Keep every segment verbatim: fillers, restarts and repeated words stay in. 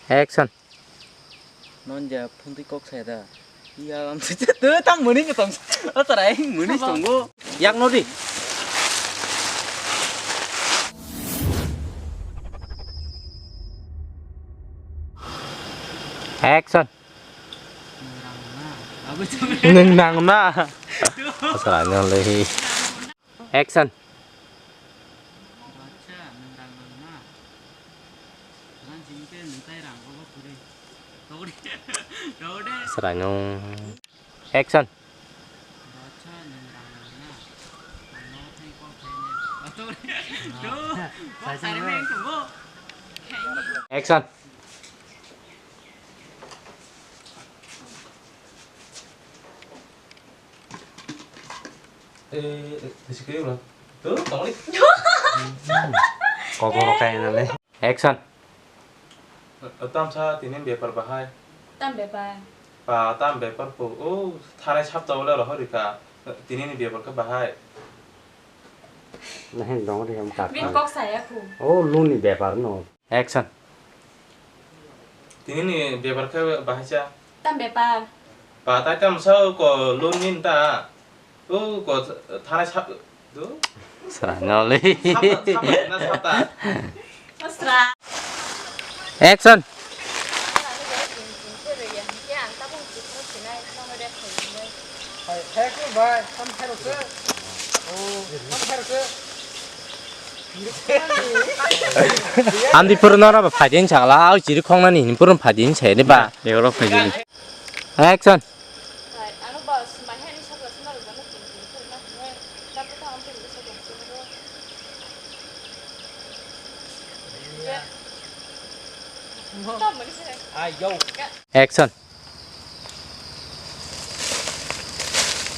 Action. Non ja phun twi kok saya da. Iya, am se to tam muni ko tam. O tara ai muni tongo. Yak no di. Action. Nwng nang na. Asal anyang le. Action. Seraino. Action. Action. Eh, eh, bisi kiri ulo. Tuh, tongli. Kokoro kainale. Action. Tamsa tini bepar bahai. Tam bepar. Pa tam bepar po. Oh, thanai sapta ulo rohorika. Tini ni bepar ke bahai. Nahin dong ri am kak. Bin kok saya ku. Oh, luni bepar no. Action. Tini ni bepar khe bahai cha. Tam bepar. Pa tai tam sa ko lun nin ta. O ko thanai sa do. Sra no le. Sapa sapa na sata. Asra. Action. Amdi purno na ba phaidin sagla, au chiri khong nani hin purno phaidin se ni ba. Yoro phaidin. Action. Action.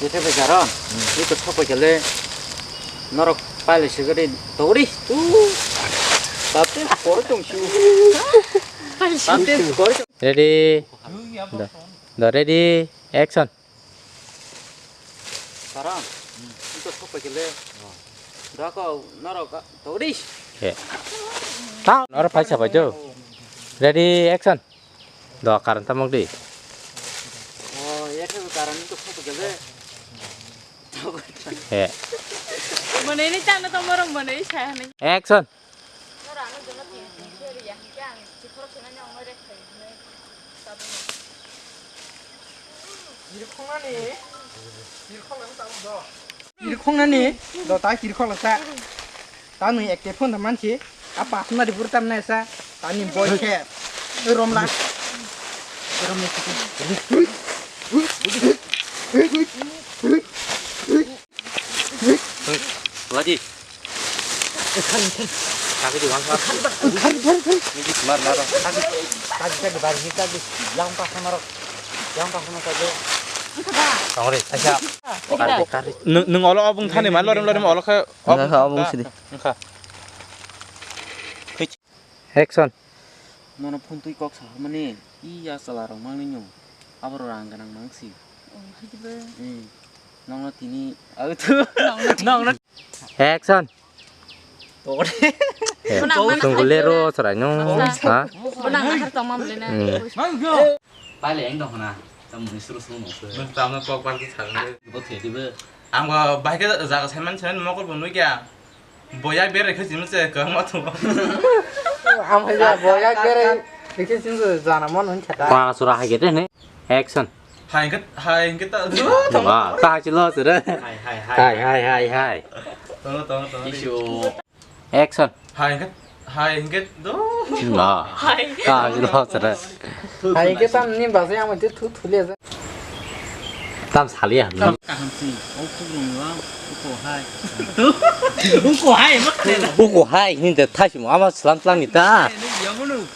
Ete bai karon, ito thok bai kele norok paile segari togri. Tate kor tong siu. Tate kor tong. Ready. Da, da, ready. Action. Karon, ito thok bai kele. Dako norok togri. He. Ta norok paisa bai do. Ready, action. Do karon tamok di. Oh, ya ke karon itu kok gele. He. Mane ini chana to morong mane saya ni. Action. Kirkhongnani, do ta kirkhok lasa. Ta nui ekte phone tha mansi. A pas na di buru tam na sa. Ta ni boy khe. Oi, rom la. Rom ni. Lagi. Kaki di wang kaki. Kaki, kaki, kaki. Ini mar mar. Kaki, kaki, kaki, bari ni kaki. Yang pas na ro. Yang pas na kaki. Tongri, acha. Kari, kari. Nung, nung olo obung thani ma, lorim, lorim olo khe. Nung kha obung sidi. Nung kha. Action. Nono phone twi kok sa mani, i ya chala rok mangni nung. Aboro rang ganang mangsi. Oh, hajiba. Hmm. Nongno tini, au tu. Nongno. Action. Tore. Eh, Bonang mana sungkule hai ro, chwrai no. Asa. Ha? Bonang ahar tongma mle na. Hmm. Paile eng dong na. Tam muni suru suru no. Nung tam no kok bar ki thang de. Bo the di be. Ang bo bai ke jaga saiman saiman mokol bo nui kya. Boya bere khe simi se kang ma thung. Ang hai ya boya bere khe simi se jana mon hon khata. Pa sura hai ke ne. Action. Hai hingke, hai hingke ta. Wah, ta chilo sere. Hai, hai, hai. Hai, hai, hai, hai. Tono, tono, tono. Isu. Action. Hai hingke, hai hingke do. Wah. Hai. Ta chilo sere. Hai hingke tam ni basi ang mati thu thu le. Tam sali ya. Tam kaham si. O kublung wa. Uko hai. Uko hai ma kare. Uko hai ni de thasim ama slam slam ni ta. Ni yamunu.